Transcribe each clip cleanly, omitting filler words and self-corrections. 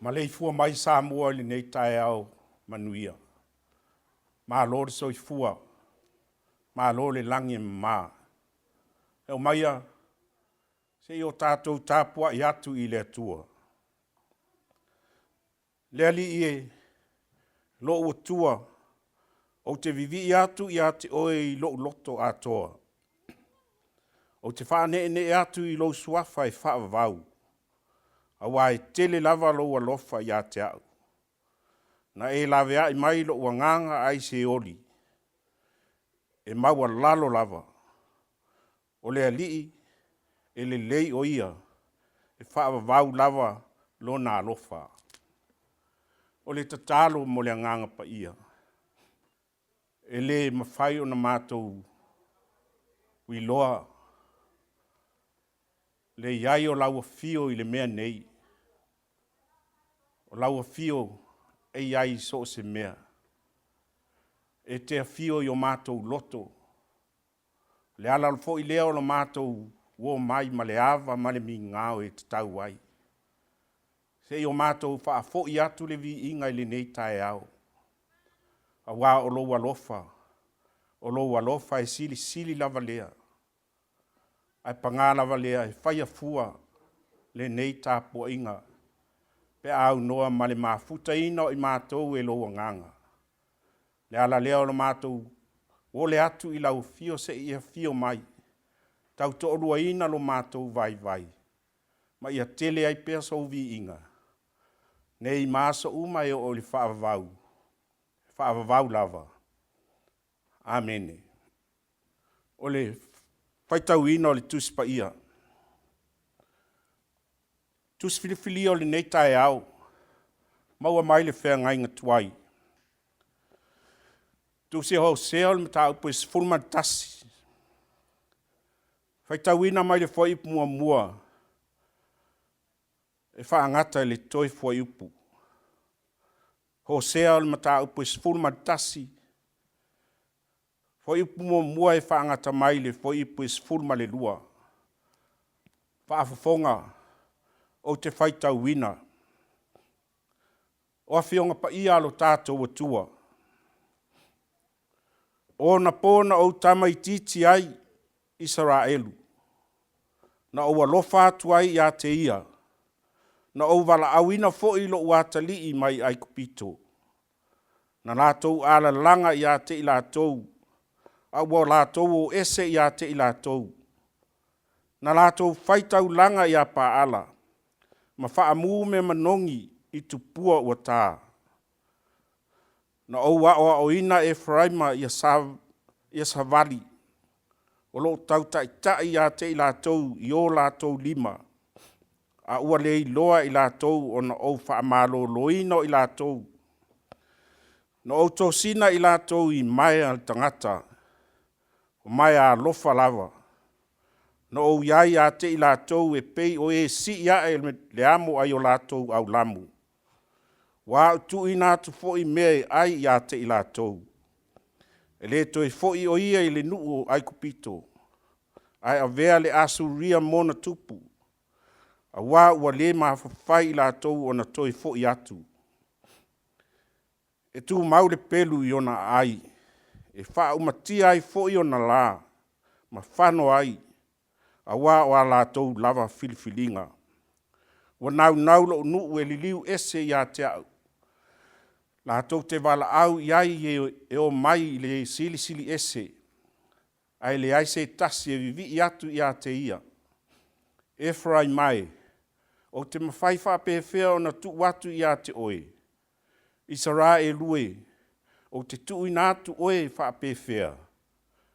Maleifua mai Samoa i lenei taeao manuia. Malo le soifua, malo le lagi e mama. E aumaia se i o tatou tapuai atu i le Atua. Le Alii e, lou Atua, ou te vivii atu ia te Oe i lou loto atoa. Ou te faaneenee atu i lou Suafa e faavavau, aua e tele lava lou alofa ia te au. Na e laveai mai lou agaga ai Seoli, e maualalo lava. O le Alii, e lelei o Ia, e faavavau lava Lona alofa. O le tatalo mo le Agaga Paia. E le mafai ona matou iloa le i ai o lau Afio i le mea nei. O lau Afio e i ai i so o se mea. E te afio i o matou loto. O le ala foi lea o le matou omai ma le ava ma le migao e tatau ai. Se i o matou faafoi atu le viiga i lenei taeao, aua o lou alofa, o lou alofa e silisili lava lea. Ae paga lava lea, e faia fua lenei tapuaiga pe a aunoa ma le mafutaina o i matou e lou Agaga. O le ala lea o le matou ole atu i lau Afio se i e afio mai, tautoaluaina lo matou vaivai, ma ia tele ai pea sou viiga, nei ma aso uma e oo i le faavavau, e faavavau lava. Amene. O le faitauina o le Tusi Paia. Tusi filifilia o lenei taeao, maua mai le feagaiga tuai. Tusi o Hosea o le mataupu e 11, faitauina mai le fuaiupu muamua e faagata i le toe fuaiupu. Hosea o le mataupu e 11, fuaiupu muamua e faagata mai i le fuaiupu e 12. Faafofoga ou te faitauina. O Afioga Paia a lo tatou Atua, o onapo na ou tamaitiiti ai Isaraelu, na ou alofa atu ai ia te ia, na ou valaauina foi lou atalii mai Aikupito. Na latou alalaga ia te i latou, a ua latou o ese ia te i latou. Na latou faitaulaga ia Paala, ma faamu mea manogi i tupua ua ta. Na ou aoaoina Eferaima ia savali, o lo o tautaitai ia te i latou i o latou lima, a ua le iloa e i latou ona ou faamaloloina o i latou. Na ou tosina i latou i maea a le tagata, o maea alofa lava. Na ou i ai ia te i latou e pei o e sii ae le amo ai o latou aulamu. Ua ou tuuina atu foi mea e ai ia te i latou. E le toe foi o ia i le nuu o Aikupito, ae avea le Asuria ma ona tupu, aua ua le mafafai i latou ona toe foi atu. E tumau le pelu i ona aai, e faaumatia ai foi ona la, ma fano ai, aua o a latou lava filifiliga. Ua naunau lou nuu e liliu ese ia te au, latou te valaau i ai e omai i le Silisili Ese, ae leai se tasi e vivii atu ia te ia. Eferaima e, ou te mafai faapefea ona tuu atu ia te oe? Isaraelu e, ou te tuuina atu oe faapefea?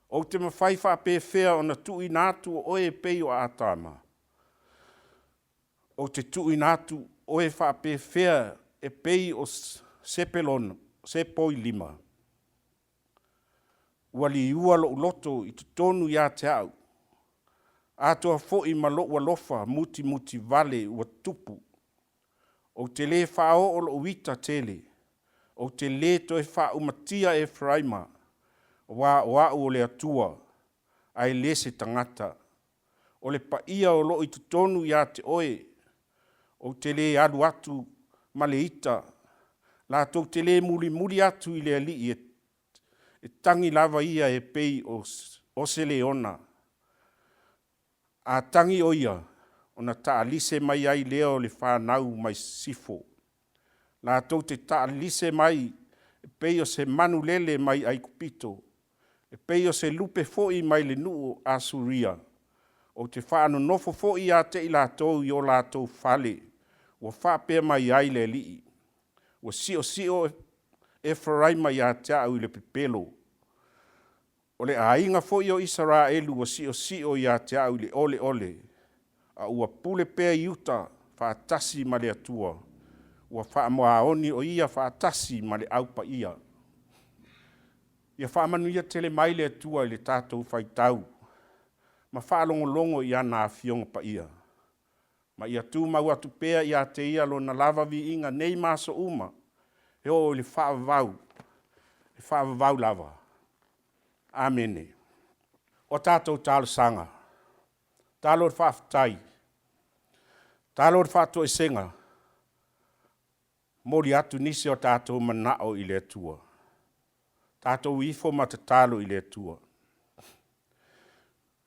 Ou te mafai faapefea ona tuuina atu oe e pei o Atama? Ou te tuuina atu oe faapefea e pei o Sepelona, Sepoilima? Ua liua lou loto i totonu ia te au, atoa foi ma lou alofa mutimutivale ua tupu. Ou te le faaoo lou ita tele, ou te le toe faaumatia Eferaima, aua o au o le Atua, ae le se tagata. O le paia o lo o i totonu ia te oe, ou te le alu atu ma le ita, latou te le mulimuli atu i le Alii e tagi lava ia e pei o se leona. A tagi o ia, ona taalise mai ai lea o le fanau mai sisifo. Latou te taalise mai e pei o se manulele mai Aikupito, e pei o se lupe foi mai le nuu o Asuria. Ou te faanonofo foi ia te i latou i o latou fale, ua faapea mai ai le Alii. Ua siosio Eferaima ia te au i le pepelo. O le aiga foi o Isaraelu ua siosio ia te au i le oleole, a ua pule pea Iuta faatasi ma le Atua, ua faamaoni o ia faatasi ma le au paia. Ia faamanuia tele mai le Atua i le tatou faitau ma faalogologo i ana afioga paia, ma ia tumau atu pea ia te ia lona lava viiga nei ma aso uma, e oo i le faavavau, e faavavau lava. Amene. O a tatou talosaga, talo o le faafetai, talo o le faatoesega, momoli atu nisi o tatou manao i le Atua. Tatou ifo ma tatalo i le Atua.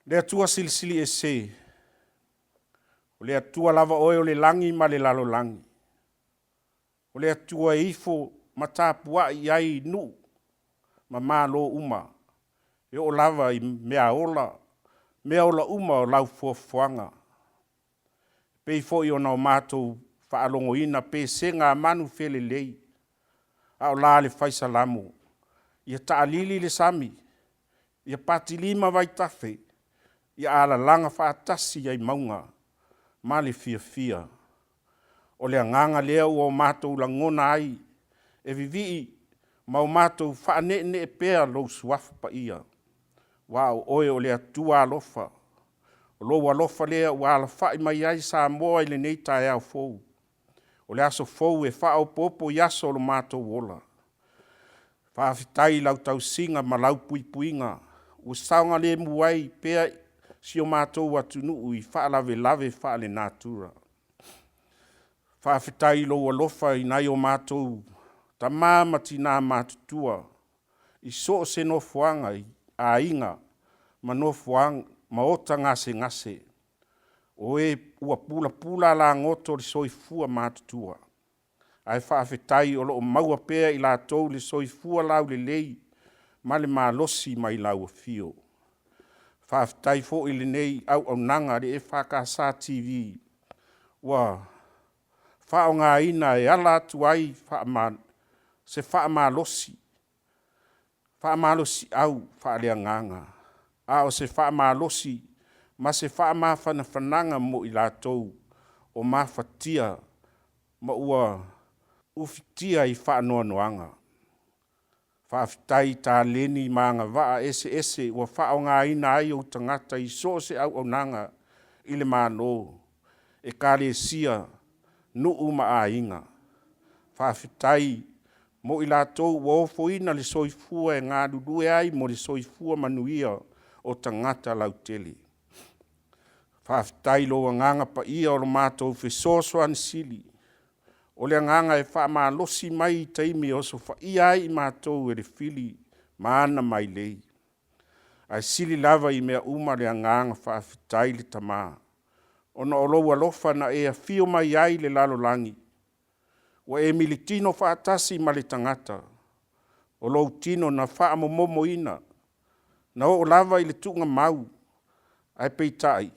Le Atua Silisili Ese, o le Atua lava Oe o le lagi ma le lalolagi, o le Atua e ifo ma tapuai i ai nuu ma malo uma, e oo lava i meaola, meaola uma o lau foafoaga. E pei foi ona matou faalogoina pesega a manufelelei, a o la le fai Salamo, ia taalili le sami, ia patilima vaitafe, ia alalaga faatasi ai mauga ma le fiafia. O le agaga lea ua o matou lagona ai e vivii ma o matou faaneenee pea lou Suafa Paia, aua o Oe o le Atua alofa. O lou alofa lea ua alafai mai ai Samoa i lenei taeao fou. O le aso fou e faaopoopo i aso o lo matou ola. Faafetai i lau tausiga ma lau puipuiga ua saogalemu ai pea si o matou atunuu i faalavelave faalenatura. Faafetai i lou alofa i nai o matou tama ma tina matutua i so o se nofoaga i aiga ma nofoaga maota gasegase, o e ua pulapula alagoto le soifua matutua, ae faafetai o lo o maua pea e i latou le soifua laulelei ma le malosi mai lau afio. Faafetai foi i lenei auaunaga a le EFKS TV ua faaaogaina e ala atu ai se faamalosi, faamalosiau faaleagaga, a o se faamalosi ma se faamafanafanaga mo i latou o mafatia ma ua ufitia i faanoanoaga. Faafetai i taleni ma agavaa eseese ua faaaogaina ai ou tagata i so o se auaunaga i le Malo, Ekalesia, nuu ma aiga. Faafetai mo i latou ua ofoina le soifua e galulue ai mo le soifua manuia o tagata lautele. Faafetai i lou Agaga Paia o lo matou fesoasoani sili, o le Agaga e faamalosi mai i taimi e osofaia ai i matou e le fili ma ana mailei. Ae sili lava i mea uma le agaga faafetai i le Tama, ona o lou alofa na e afio mai ai i le lalolagi, ua e militino faatasi ma le tagata, o lou tino na faamomomoina, na oo lava i le tuugamau, ae peitai,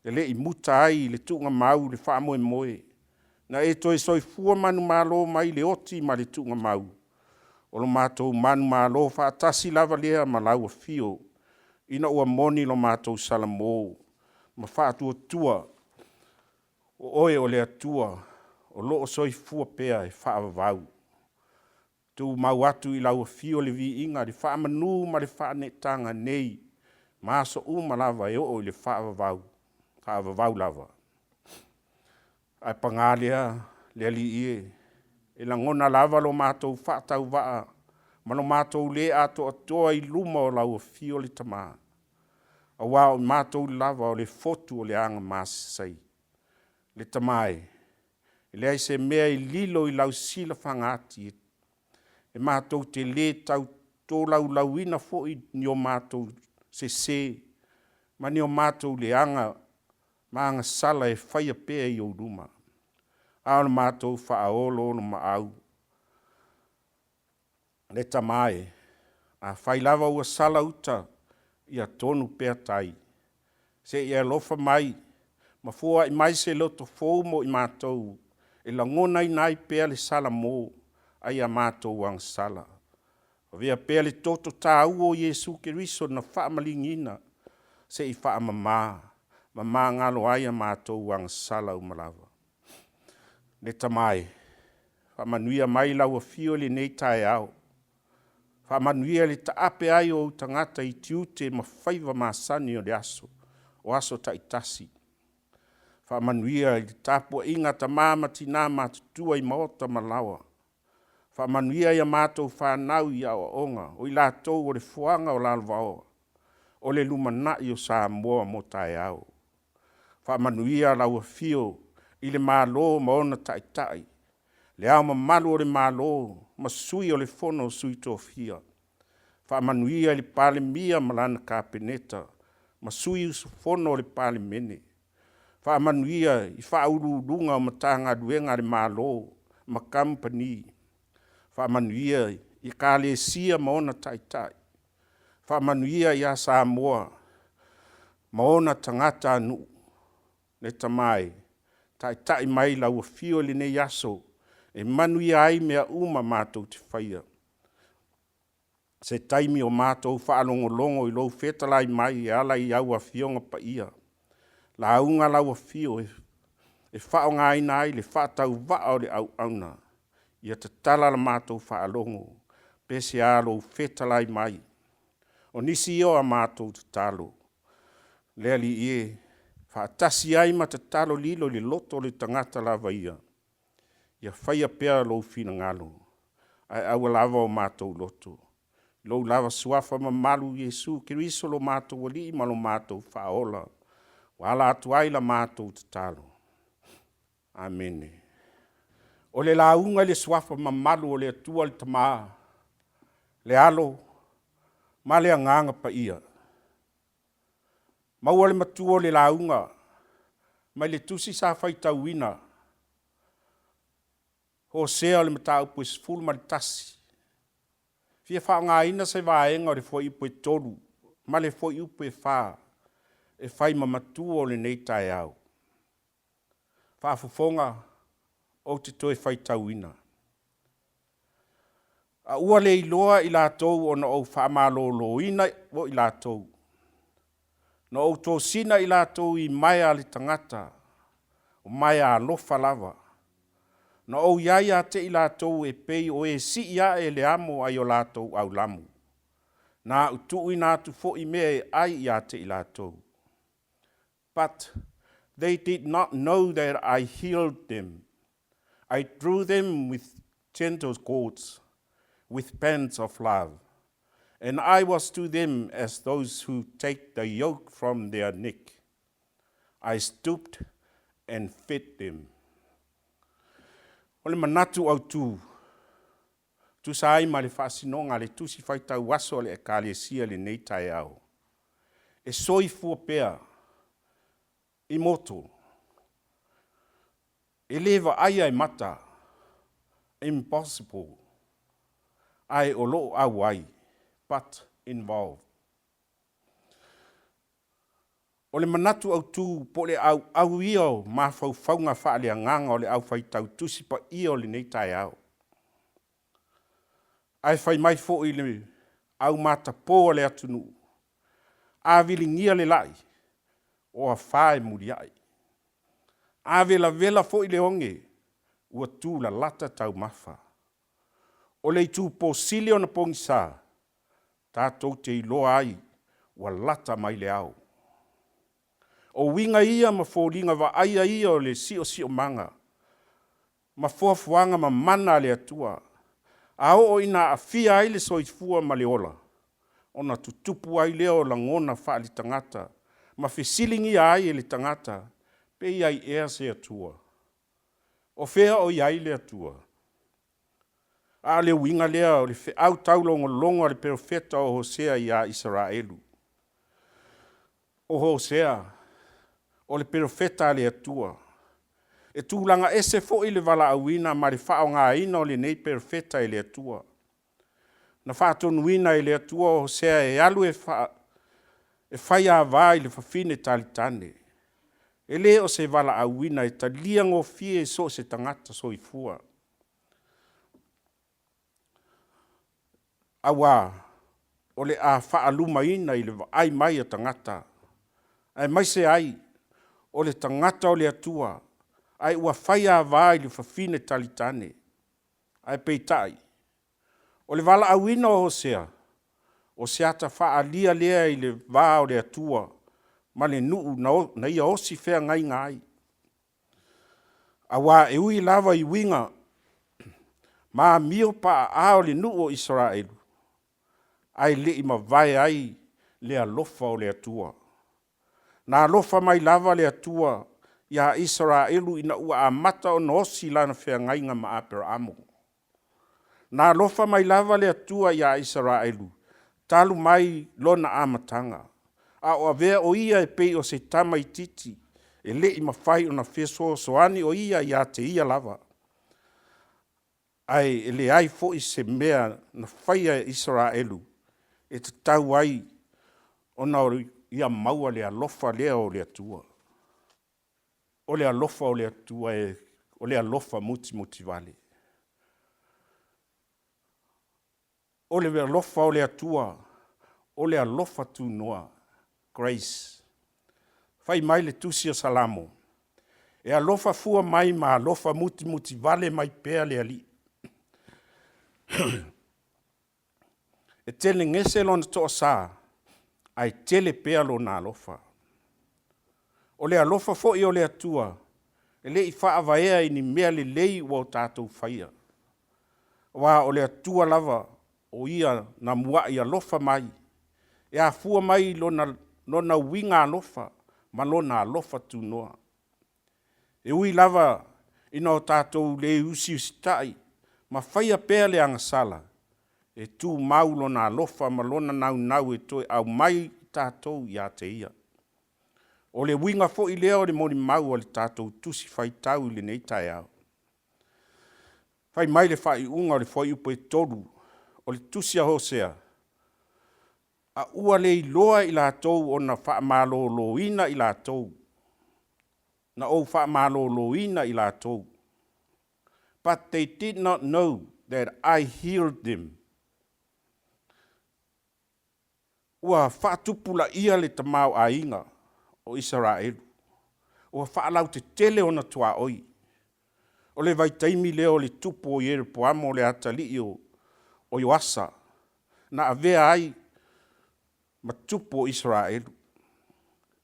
e le i muta ai i le tuugamau le faamoemoe, na e toe soifua manumalo mai i le oti ma le tuugamau, o lo matou manumalo faatasi lava lea ma lau afio, ina ua moni lo matou salamo ma faatuatua o oe o le Atua o lo o soifua pea e faavavau. Tumau atu i lau afio le viiga, le faamanu ma le faaneetaga nei ma aso uma lava e oo i le faavavau, faavavau lava. Ae paga lea le Alii e, e lagona lava lo matou faatauvaa ma lo matou le atoatoa i luma o lau afio le Tama, aua o matou lava o le fotu o le agamasasai. Le Tama e, E leai se mea e lilo i lau silafaga ati e matou te lē tau tolaulauina foi ni o matou sesē ma ni o matou leaga ma agasala e faia pea i Ou luma, a o le matou faaoloolomaau. Le Tama e, afai lava ua sala uta, ia tonu pea tai, se i e alofa mai ma foai mai se loto fou mo i matou e lagonaina ai pea le salamo ai a matou agasala. Avea pea le toto taua o Iesu Keriso na faamaligiina se i faamama ma magalo ai a matou agasala uma lava. Le Tama e, faamanuia mai lau Afio i lenei taeao, faamanuia i le taape ai o ou tagata i tiute ma faiva masani o le aso, o aso taitasi. Faamanuia i le tapuaiga a tama ma tina matutua i maota ma laoa, faamanuia i a matou fanau i aoaoga, o i latou o le foaga o lalovaoa o le lumanai o Samoa mo taeao. Faamanuia lau Afio i le Malo ma ona Taitai, Le Ao Mamalu o le Malo ma Sui o le Fono a Sui Tofia, faamanuia i le Palemia ma lana Kapeneta ma sui usufono o le Palemene, faamanuia i Ofisa Sili o Pulega o Matagaluega a le Malo ma Kamupani, faamanuia i Ekalesia ma ona taitai, faamanuia ia Samoa ma ona tagatanuu. Le Tama e, taitai mai lau Afio i lenei aso e manuia ai mea uma matou te faia. I se taimi o matou faalogologo i Lou fetalai mai e ala i au Afioga Paia, lauga lau Afio e faaaogaina ai le faatauvaa o le auauna, ia tatala la matou faalogo pe sea lou fetalai mai. O nisi ia o a matou tatalo, le Alii e, faatasi ai ma tatalo lilo i le loto o le tagata lava ia, ia faia pea Lou finagalo ae aua lava o matou loto. I lou lava Suafa mamalu Iesu Keriso lo matou Alii ma lo matou Faaola ua ala atu ai la matou tatalo. Amene. O le lauga i le Suafa mamalu o le Atua le Tama, le Alo ma le Agaga Paia. Maua le matua o le lauga mai le tusi sa faitauina, Hosea o le mataupu e 11. E fia faaaogaina se vaega o le fuaiupu e 3 ma le fuaiupu e 4 e fai ma matua o lenei taeao. Faafofoga ou te toe faitauina. A ua le iloa i latou ona ou faamaloloina foi i latou, na ou tosina i latou i maea a le tagata, o maea alofa lava. Na ou i ai ia te i latou e pei o e sii ae le amo ai o latou aulamu, na ou tuuina atu foi mea e ai ia te i latou. But they did not know that I healed them. I drew them with gentle cords, with bands of love. And I was to them as those who take the yoke from their neck. I stooped and fed them. O le manatu autu, tusa ai ma le faasinoga a le Tusi Faitau Aso a le Ekalesia i lenei taeao, e soifua pea i moto, e le vaaia e mata, impossible, ae o lo o auai, but involved. O le manatu autu po o le auau ia o mafaufauga faaleagaga o le aufaitau Tusi Paia o lenei taeao. Ae fai mai foi le aumatapo a le atunuu, a viligia le lai, o afa e muliai. A velavela foi le oge, ua tulalata taumafa. O le itupo sili ona pogisa, tatou te iloa ai ua lata mai le ao. O uiga ia ma foliga vaaia ia o le siosiomaga ma foafoaga mamana a le Atua, a oo ina aafia ai le soifua ma le ola, ona tutupu ai lea o lagona faaletagata ma fesiligia ai e le tagata, pe i ai ea se Atua? O fea o i ai le Atua? A o le uiga lea o le feau taulogologo a le perofeta o Hosea iā Isaraelu. O Hosea, o le perofeta a le Atua. E tulaga ese foi le valaauina ma le faaaogaina o lenei perofeta e le Atua. Na faatonuina e le Atua o Hosea e alu e faiava i le fafine talitane. E le o se valaauina e talia gofie e so o se tagata soifua, auā o le a faalumaina i le vaai mai a tagata, aemaise ai o le tagata o le Atua ae ua faiava i le fafine talitane. Ae peitai, o le valaauina o Hosea, o se ata faaalia lea i le va o le Atua ma le nuu na ia osi feagaiga ai. Aua e ui lava i uiga ma amio paaa o le nuu o Isaraelu, ae le i mavae ai le alofa o le Atua. Na alofa mai lava le Atua ia Isaraelu ina ua amata ona osi lana feagaiga ma Aperaamo. Na alofa mai lava le Atua ia Isaraelu talu mai lona amataga, a o avea o ia e pei o se tamaitiiti e le i mafai ona fesoasoani o ia ia te ia lava, ae e leai foi se mea na faia e Isaraelu e tatau ai ona ia maua le alofa lea o le Atua. O le alofa o le Atua o le alofa mutimutivale. O le alofa o le Atua, o le alofa tunoa, grace. Fai mai le Tusi o Salamo, “E alofa fua mai ma alofa mutimutivale mai pea le Alii. E telegese lona toasa, ae tele pea lona alofa.” O le alofa foi o le Atua, e le i faavaea i ni mea lelei ua tatou faia, aua o le Atua lava o Ia na muai alofa mai, e afua mai i Lona uiga alofa ma Lona alofa tunoa. E ui lava ina o tatou le usiusitai ma faia pea le agasala, e tumau Lona alofa ma Lona naunau e toe aumai i tatou ia te Ia. O le uiga foi lea o le molimau a le tatou Tusi Faitau i lenei taeao. Fai mai le faaiuga o le Fuaiupu 3 o le Tusi a Hosea, “A ua le iloa i latou ona faamaloloina i latou, na ou faamaloloina i latou.” But they did not know that I healed them. Ua faatupulaia le tamaoaiga o Isaraelu, ua faalautetele ona tuaoi. O le vaitaimi lea o le tupu o Ieropoamo o le atalii o Ioasa na avea ai ma tupu o Isaraelu.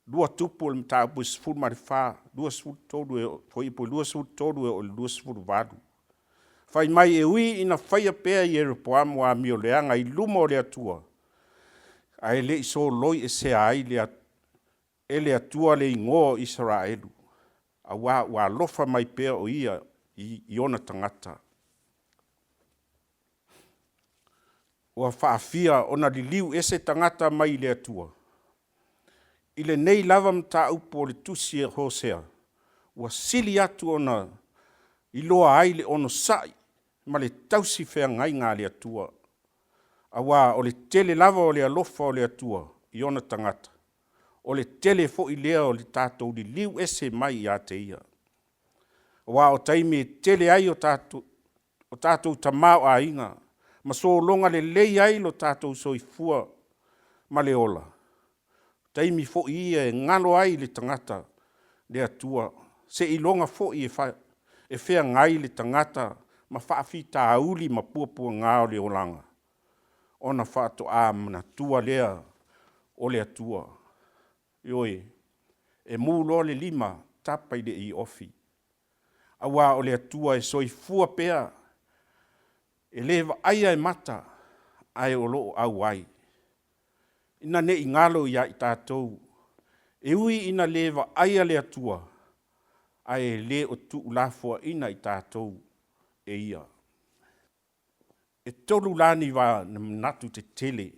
2 Tupu Mataupu 14, 23, fuaiupu 23 e oo i le 28. Fai mai e ui ina faia pea e Ieropoamo amioleaga i luma o le Atua, ae le i soloi esea ai e le Atua le igoa o Isaraelu, auā ua alofa mai pea o Ia i ona tagata. Ua faafia ona liliu ese tagata mai le Atua? I lenei lava mataupu o le tusi a Hosea, ua sili atu ona iloa ai le onosai ma le tausi feagaiga a le Atua, aua o le tele lava o le alofa o le Atua i ona tagata, o le tele foi lea o le tatou liliu ese mai ia te Ia. Aua o taimi e tele ai o tatou tamaoaiga ma sologa lelei ai lo tatou soifua ma le ola, o taimi foi ia e galo ai i le tagata le Atua, seiloga foi e feagai le tagata ma faafitauli ma puapuaga o le olaga, ona faatoa manatua lea o le Atua. Ioe, e mu loa le lima, tapa i le iofi, aua o le Atua e soifua pea, e le vaaia e mata, ae o lo o auai. Ina ne i galo ia i tatou, e ui ina le vaaia le Atua, ae e le o tuulafoaina i tatou e ia. E tolu la ni va ni manatu tetele,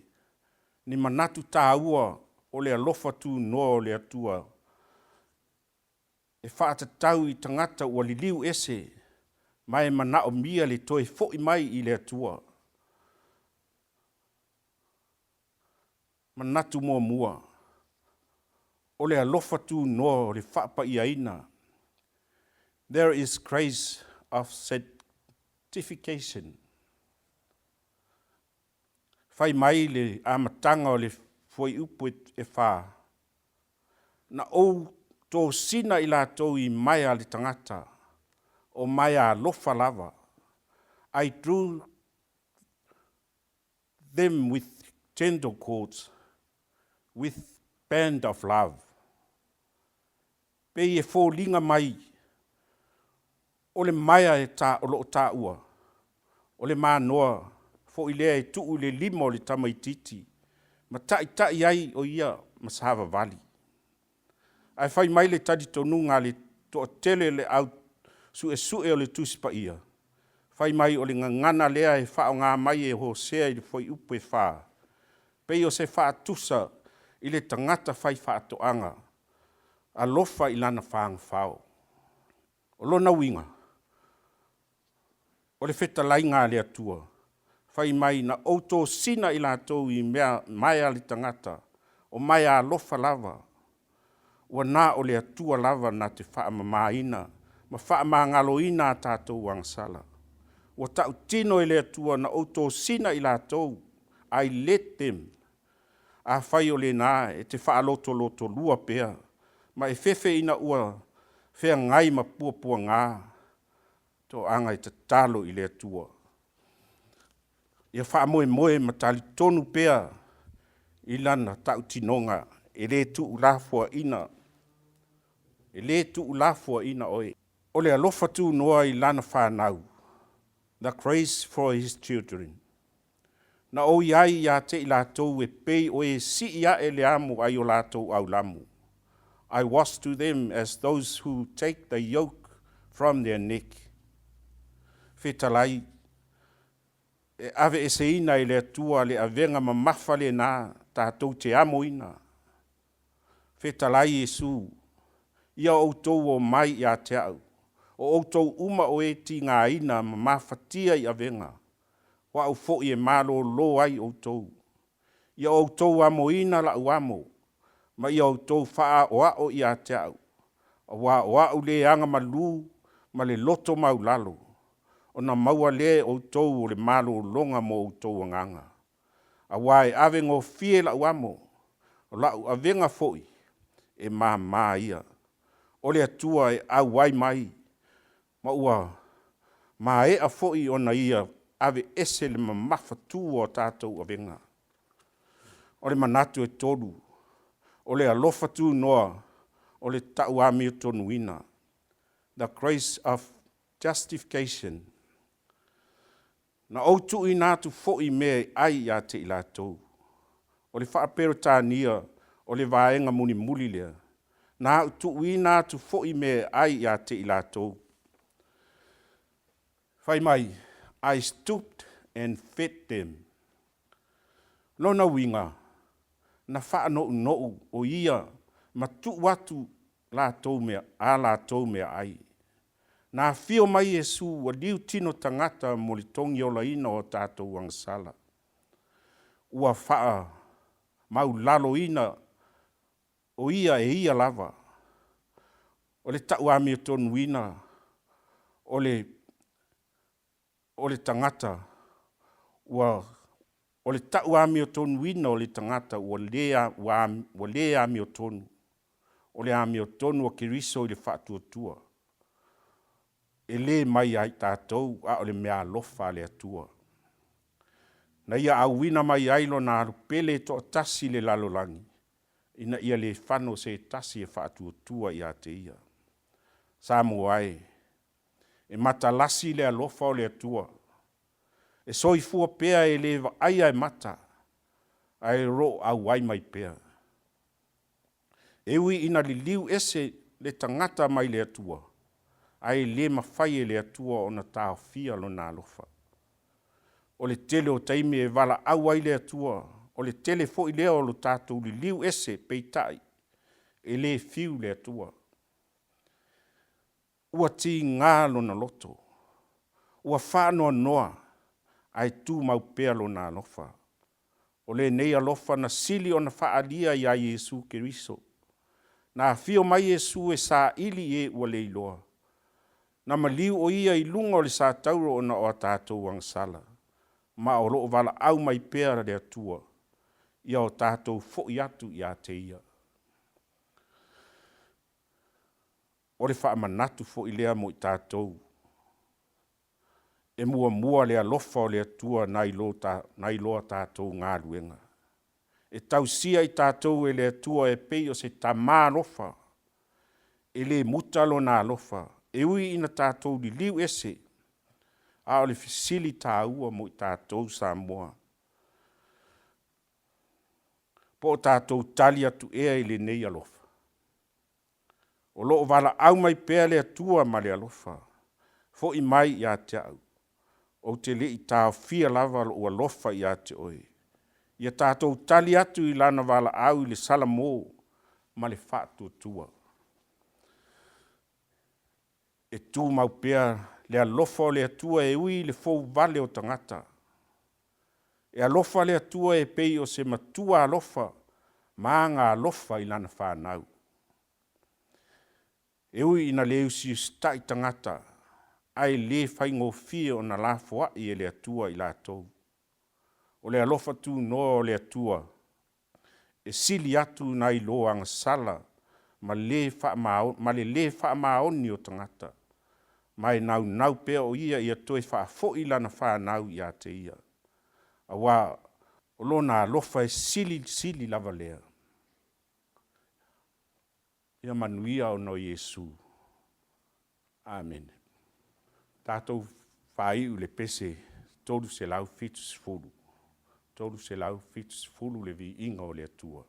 ni manatu taua o le alofa tunoa o le Atua e faatatau i tagata ua liliu ese ma e manaomia le toe foi mai i le Atua. Manatu muamua, o le alofa tunoa o le faapaiaina. There is grace of sanctification. Fai mai le amataga o le fuaiupu e 4, Na ou tosina i latou i maea a le tagata, o maea alofa lava. I drew them with gentle cords, with band of love. Pei e foliga mai o le maea e ta, o lo o taua, o le manoa foi lea e tuu i le lima o le tamaitiiti ma taitai ai o ia ma savavali. Ae fai mai le talitonuga a le toatele o le au suesue o le Tusi Paia, fai mai o le gagana lea e faaaoga mai e Hosea i le fuaiupu e 4, pei o se faatusa i le tagata faifaatoaga alofa i lana fagafao. O lona uiga, o le fetalaiga a le Atua, fai mai na ou tosina i latou i mea maea le tagata, o maea alofa lava, ua na o le Atua lava na te faamamaina ma faamagaloina a tatou agasala. Ua tautino e le Atua na ou tosina i latou, I led them. Afai o lena e te faalotolotolua pea ma e fefe ina ua feagai ma puapuaga, toaga e tatalo i le Atua. Ia faamoemoe ma talitonu pea i lana tautinoga e le tuulafoaina, e le tuulafoaina oe. O le alofa tunoa i lana fanau, the grace for his children. Na ou i ai ia te i latou e pei o e sii ae le amo ai o latou aulamu. I was to them as those who take the yoke from their neck. Fetalai, e aveeseina e le Atua le avega mamafa lena tatou te amoina. Fetalai Iesu, ia outou o mai ia te au, o outou uma o e tigaina ma mafatia i avega, o au foi e malōlō ai outou. Ia outou amoina lau amo, ma ia outou faaoao ia te au, aua o au le agamalu ma le loto maulalo, ona maua lea e outou o le malologa mo outou agaga. Aua e avegofie lau amo, o lau avega foi e māmā ia. O le Atua e auai mai, ma ua maea foi ona ia aveese le mamafatu o tatou avega. O le manatu e tolu, o le alofa tunoa o le tauamiotonuina, the grace of justification. Na ou tuuina atu foi mea e ai ia te i latou. O le faa-Peretania o le vaega mulimuli lea, na au tuuina atu foi mea e ai ia te i latou. Fai mai, I stooped and fed them. Lona uiga, na faanounou o ia ma tuu atu latou mea, a latou meaai. Na afio mai Iesu ua liu tino tagata mo le togiolaina o tatou agasala. Ua faamaulaloina o ia e ia lava. O le tauamiotonuina o le o le tagata ua o le tauamiotonuina o le tagata ua le ua, ua le amiotonu. O le amiotonu o Keriso i le faatuatua. E le mai ia i tatou, a o le meaalofa a le Atua. Na ia auina mai ai lona alu pele e toatasi i le lalolagi, ina ia le fano se tasi e faatuatua ia te ia. Samoa e, e matalasi le alofa o le Atua, e soifua pea e le vaaia e mata, ae o lo o auai mai pea. E ui ina liliu ese le tagata mai le Atua. Ae le mafai e le Atua ona taofia Lona alofa. O le tele o taimi e valaau ai le Atua, o le tele foi lea o lo tatou liliu ese, peitai, e le fiu le Atua. Ua tiga Lona loto, ua faanoanoa, ae tumau pea Lona alofa. O lenei alofa na sili ona faaalia ia Iesu Keriso. Na afio mai Iesu e saili e ua leiloa. Na maliu o Ia i luga o le satauro ona o a tatou agasala, ma o lo o valaau mai pea le Atua ia o tatou foi atu ia te Ia. O le faamanatu foi lea mo i tatou, e muamua le alofa o le Atua nai lo tatou galuega. E tausia i tatou e le Atua e pei o se tama alofa, e le muta lona alofa, e ui ina tatou liliu ese. A o le fesili taua mo i tatou Samoa, po o tatou tali atu ea i lenei alofa? O lo o valaau mai pea le Atua ma le alofa, foi mai ia te au, ou te le i taofia lava lou alofa ia te oe. Ia tatou tali atu i lana valaau i le Salamo ma le faatuatua. E tumau pea le alofa o le Atua e ui i le fouvale o tagata. E alofa le Atua e pei o se matua alofa ma agaalofa i lana fanau. E ui ina le usiusitai tagata, ae le faigofie ona lafoai e le Atua i latou. O le alofa tunoa o le Atua e sili atu nai lo agasala ma le le faamaoni o tagata, ma e naunau pea o Ia ia toe faafoi lana fanau ia te Ia, aua o Lona alofa e silisili lava lea. Ia manuia ona o Iesu. Amene. Tatou faaiu i le pese 370, 370 le viiga o le Atua.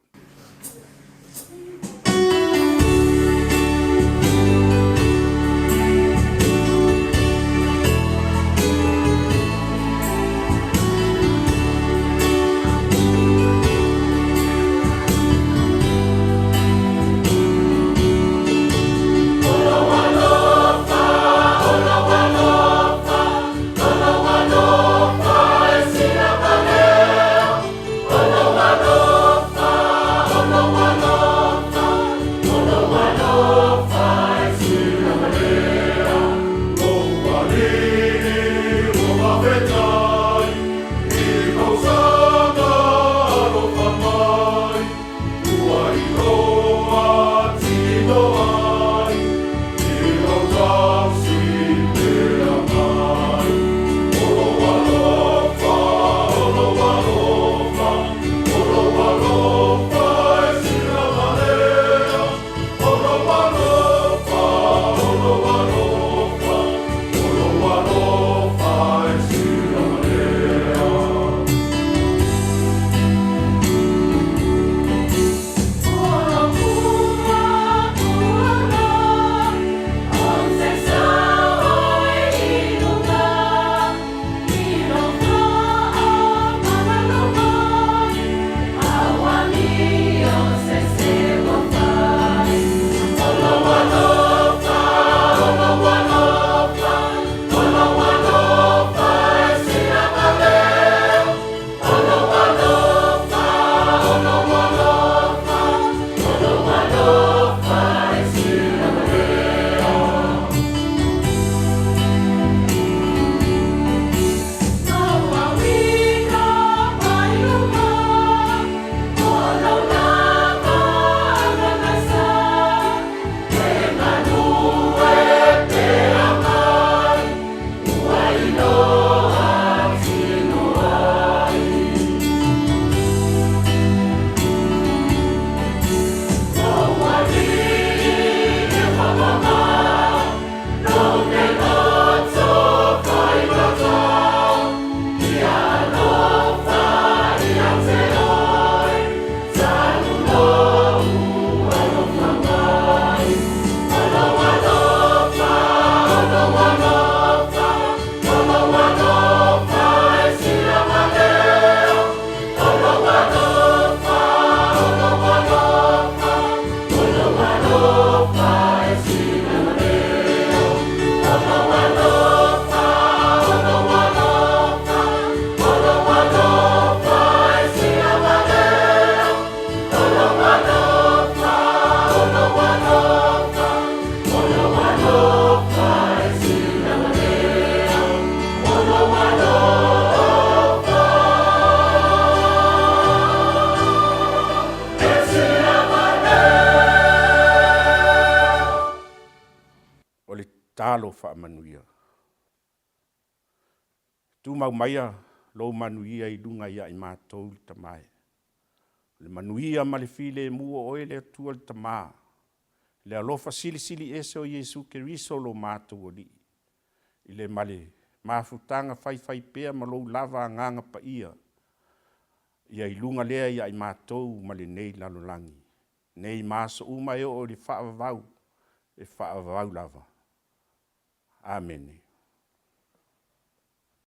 Tatalo faamanuia. Tumau maia lou manuia i luga ia i matou le Tama e. O le manuia ma le filemu o oe le Atua le Tama, le alofa silisili ese o Iesu Keriso lo matou Alii, i le ma le mafutaga faifaipea ma lou lava Agaga Paia, ia i luga lea ia i matou ma lenei lalolagi, nei ma aso uma e oo i le faavavau, e faavavau lava. Amene.